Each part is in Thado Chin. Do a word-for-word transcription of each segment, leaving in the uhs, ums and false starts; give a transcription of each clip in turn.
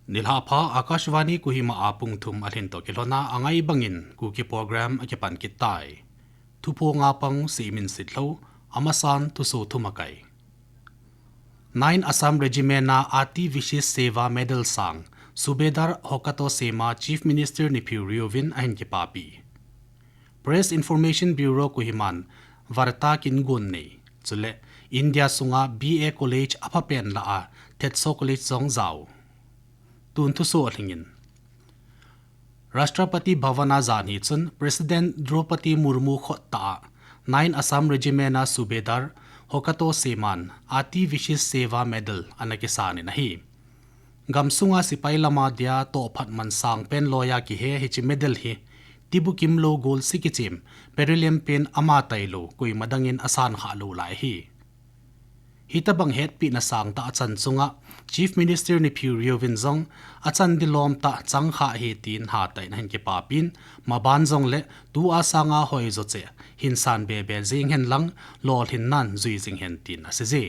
Nilhah pha. Akashvani Kohima a pung thum alhin toh kilhona angai bangin Kuki program akipan kit tai. Thuphonga pang Seiminsitlhou, amasan thuso thum akai. Nine Assam Regiment a Ati Vishesh Seva Medal sang Subedar Hokato Sema Chief Minister Neiphiu Rio vin ahin kipapi. Press Information Bureau Kohiman Varta kin gon nei. Chule India sunga B A College aphapen lah a Thetso College jong jao. Tun thuso alhingin. Rashtrapati Bhavan a jan hi chun President Draupadi Murmu khut tah a Nine Assam Regiment a Subedar Hokato Seman Ati Vishesh Seva Medal ana kisan in ahi. Gamsunga sipai lama dia tohphat mansang pen loiya kihe hiche medal hi tibukim lou golsi kichem, perilem pen ama tailou koima dangin asan khah lou lai ahi. Hitabang hetpina sangtah achan chunga Chief Minister Neiphiu Rio vin jong achan dilom tah chang khah ahi tin hatah in ahin kipapin, maban jongle tua sanga hoijo cheh hin san bebe jing hen lang lolhin nan jui jing hen tin asei je.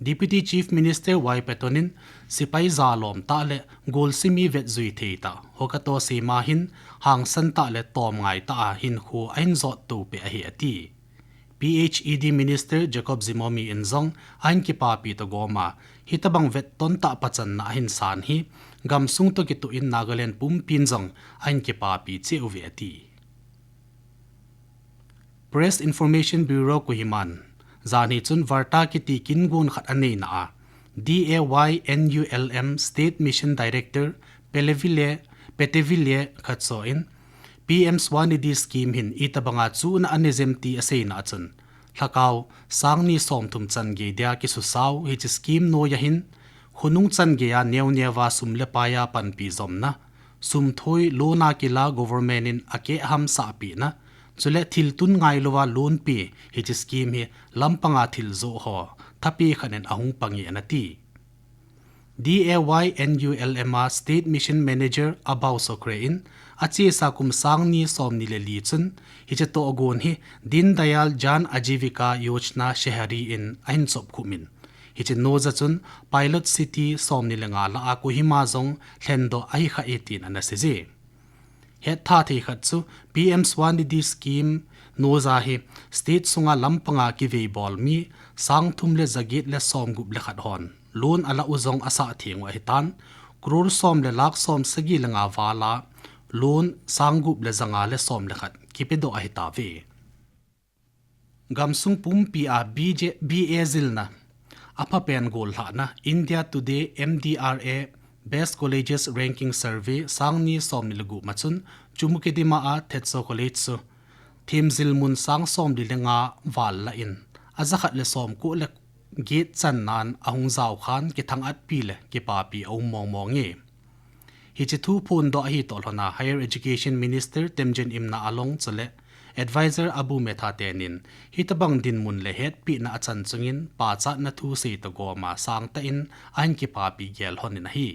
Deputy Chief Minister Y Patton in sipai jalom tah le golsi mi vetjui thei tah Hokato Sema hin hangsan tah le tomngai tah a hinkho ahin jot to peh ahi ati. P H E D Minister Jacob Zimomi in jong ahin kipapi toh goma hitabang vetton tah pachanna ahin san hi gamsung toh kitoh in Nagaland pumpin jong ahin kipapi cheh uve ati. Press Information Bureau Kohiman jan hi chun Varta kiti kin gon khat aneina a D A Y N U L M State Mission Director Pelevile, Petevile Khatso in P M Swanidhi Scheme hin itabanga chuhna anejem ti aseina achun, lhakao sang ni som thum chan gei dia kisusao hiche scheme noiya hin khonung chan geiya neo neova sum le paiya panpi jomna, sum thoi loan a kila government in akeh ham sahpina, chule thil tun ngailouva loan pe hiche scheme hi lampanga thil joh ho thapi khat in ahung pang e ana ti. D A Y N U L M a State Mission Manager Abao Sokre in achesa kum sang ni som ni le li chun hiche tohgon hi Deen Dayal Jan Ajivika Yojana Shahri in ahin chop khup in, hiche noija chun Pilot City som ni le nga lah a Kohima jong lhendoh ahi kha e tin ana sei je. Hettha thei khat chu P M Swanidhi Scheme noija hi state sunga lampanga kivei bol mi sang thum le ja get le som gup le khat hon loan ala u jong asah theng u ahitan, crore som le lakh som sagi le nga val a loan sang gup le ja nga le som le khat kipedoh ahi tauve. Gamsung pumpi a B J, B A jilna aphapen gollhahna India Today M D R A Best Colleges Ranking Survey sang ni som ni le gup ma chun Chumukedima a Thetso College chu themjil mun sang som li le nga val lah in aja khat le som ko le get channan ahung jao khan kithang-at pi le kipapi aum mong mong e. Hiche thu phondoh ahi toh lhona Higher Education Minister Temjen Imna along chule Advisor Abu Metha tenin hitabang dinmun le hetpina achan chungin pachatna thu sei toh goma sangtah in ahin kipapi gel lhon in ahi.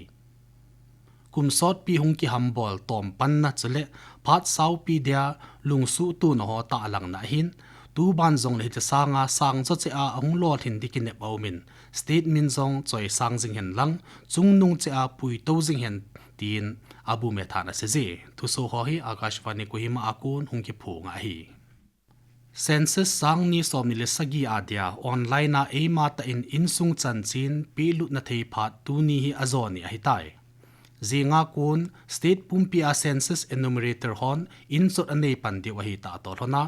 Kum sotpi hung kihambol tom panna chule phat saopi dia lungsuh tuna ho tahlangna ahin, tuban jongle hiche sanga sang jocheh a ahung lolhin di kinep aumin, state min jong choisang jing hen lang, chungnung cheh a puito jing hen, tin Abu Metha in asei je. Thuso ho hi Akashvani Kohima a kon hung kiphong ahi. Census sang ni som ni le sagi a dia online a eima tah in insung chanchin pelutna thei phat tuni hi ajo ni ahitai. Jinga kon state pumpi a census enumerator hon inchot anei pan diu ahi tah toh lhona,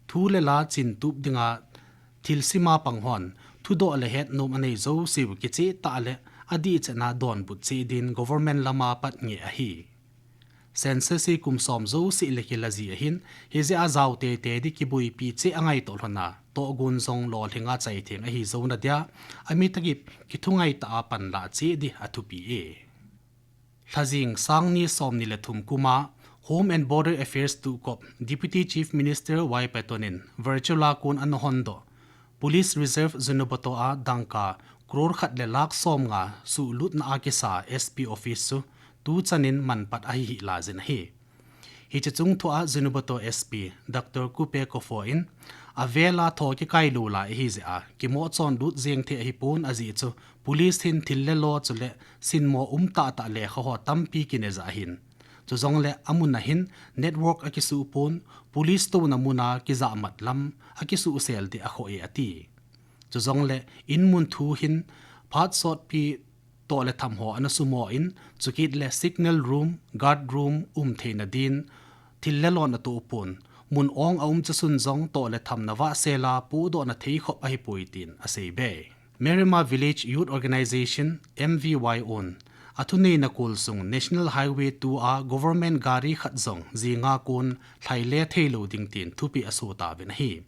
thu le la chintup dinga thilsima pang hon thudoh le hetnom anei jouseu kicheh tah le adih cheh a donbut cheh din government lama pat ngeh ahi. Census hi kum som jouse le kila ji ahin, hijeh a jao teitei di kiboipi cheh angai toh lhona, tohgon jong lolhinga chaitheng ahi jou nadia, ami tah kithungai tah a panlah cheh di athupi e. Lhajing sangni somni le thum kuma Home and Border Affairs tuhkop Deputy Chief Minister Y Patton in virtual a kon ana hondoh Police Reserve Zunheboto a dangka crore khat le lakh somnga suhlutna a kisa S P office chu tuchanin manpat ahi hih lajin ahi. Hiche chungthu a Zunheboto S P Doctor Kupe Kofo in, avela tho kikailou lai ahijeh a kimoh chonlut jeng thei ahipon, ajeh chu police hin thil le lo chule sinmo umtahtah lekha ho tampi kinejah ahin, chujongle amun a hin network akisuh pon, police touna muna kijahmat lam akisuhsel ding akhoh e ati. Chujongle inmun thu hin phat sotpi toh le tham ho ana sumo in, chukit le signal room, guard room umtheina din thil le lon atoh pon, mun ong aum chasun jong toh le tham navahsela pohdohna theikhop ahipoi tin aseibe. Merima Village Youth Organisation, M V Y un athuneina kolsung National Highway two a government gari khat jong jinga kon lhaile theilou ding tin thupeh asotauvin ahi.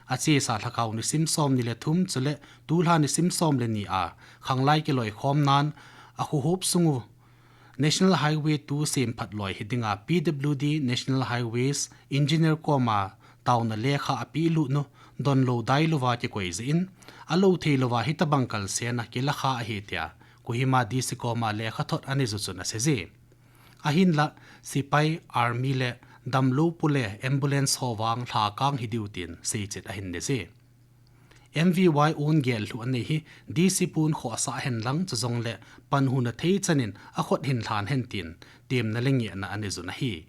Achesa lhakhao nisim somni le thum chule tulha nisim som le ni a khanglai kiloikhomnan akhohop sungu National Highway two semphat loi hidinga P W D National Highways Engineer koma taona lekha apehlutnu donlou dailouva kikoi jeh in, alou theilouva hitobang kalsena kilakha ahi tia Kohima D C koma lekhathot aneiju chun aseije. Ahinla, sepai, army le damlou pole ambulance ho vang lhakang hidiu tin seichet ahin neije. M V Y un gellhu anei hi D C pun khohsah henlang chujongle panhuna thei chanin akhut hin lhan hen tin temna le ngehna aneijun ahi.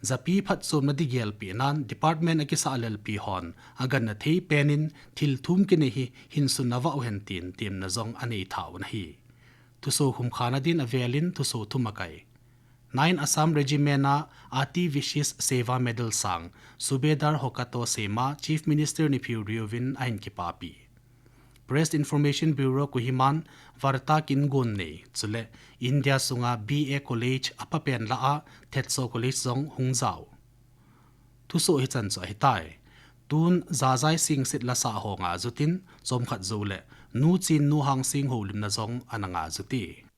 Japi phatchomna digelpeh nan department akisah lelpi hon aganna thei penin thil thum kinei hi hinsun navah uhen tin temna jong aneitha un ahi. Thuso khumkhana din avelin thuso thum akai. Nine Assam Regiment a Ati Vishesh Seva Medal sang Subedar Hokato Sema Chief Minister Neiphiu Rio vin ahin kipapi. Press Information Bureau Kohiman Varta kin gon nei chule India sunga B A College apapen lah a Thetso College jong hung jao. Thuso hichan chu ahitai. Tun Jajai Singsit lasah ho nga jutin chomkhat joule Nu Chin Nu Hangsing houlimna jong ana nga jute.